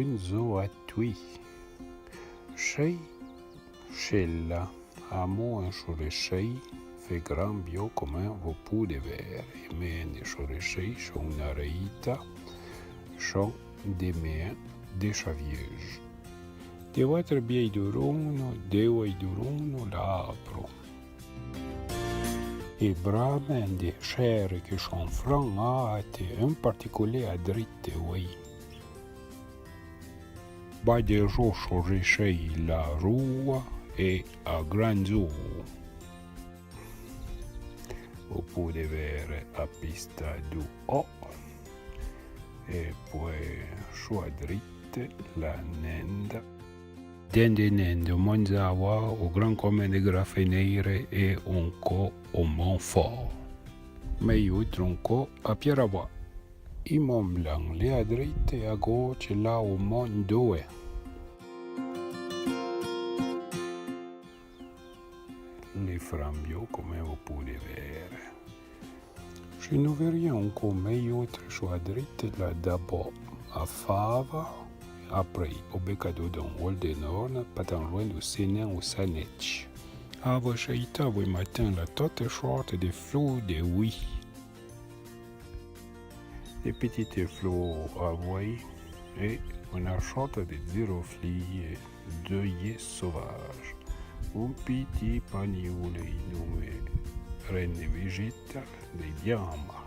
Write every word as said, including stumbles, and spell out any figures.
Bondzor a tui. Chèi, chèla, amò un chorechèi, fé gran bió comèn vo poude vère, é mèn de chorechèi, chon na reita, chon de mèn de Chavièje. De vouatre bièi durono, de vouai durono l'apro. É bramèn de chère que chon fran a te un particolé a drite, voué. Ba de jo chorechèi la roua é a gran zo. Vo poude vère a pista du O. É poué cho a drite la nenda. Dende nenda, o mandzava o gran comèn de Grafenèire é onco o Mont Fort. Mé outre onco a Pierrebois. I Mont Blanc l'é a drite, a goche l'a o Mont Doé. L'é fran bió comèn vo poude vère. Che no vèrien onco mé outre cho a drite l'a dabò a Fava, aprì o Becadodon, Oldenhorn, pa tan louèn du Senin o Sanetch. Avo chèità voué matin la tote chorte de flou de voué. De petite flou a voué é una chorte de dziroflì, deuillé sauvage. Un piti panioule nomé reine vegetale de Diama.